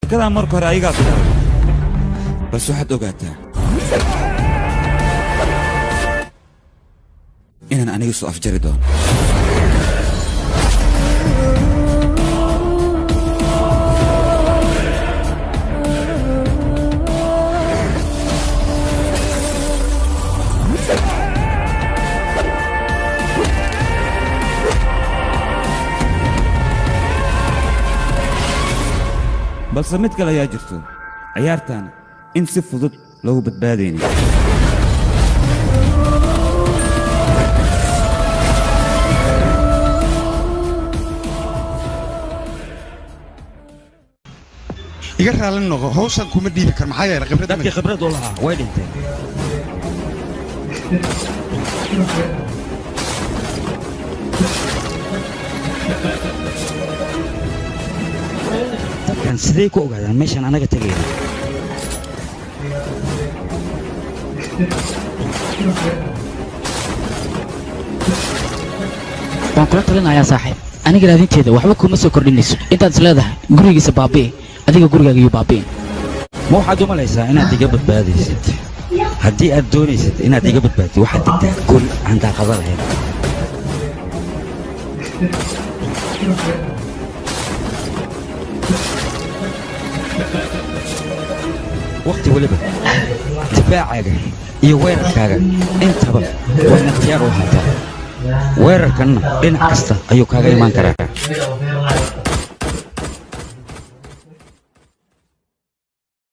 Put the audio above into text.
Sheekadan marka hore ayagaa bilaabay, balse waxaad ogaataa inaan aniga soo afjari doono. Balse mid kale ayaa jirto, ciyaartan in si fudud loogu badbaadaynin. Iga raalli noqo, hawshan kuma dhiibi kar, maxaa yeelay khibrad dadkii khibrad u lahaa way dhinteen. Dadkan sidee ku ogaadaan meeshaan anaga tegayna? Waan kula talinayaa saaxiib, aniga raadinteeda waxba kuma soo kordhinayso. Intaad is leedahay gurigiisa baabi'i, adiga gurigaaga iyo baabi'in. Ma waxaad u malaysaa inaad iga badbaadaysid? Haddii aad doonaysid inaad iga badbaadid, waxaad degtaa guri aan daaqado lahayn. Wakhti weliba difaacaaga iyo weerarkaaga intaba waa inaad diyaar u ahaataa. Weerarkanna dhinac kasta ayuu kaaga imaan karaa.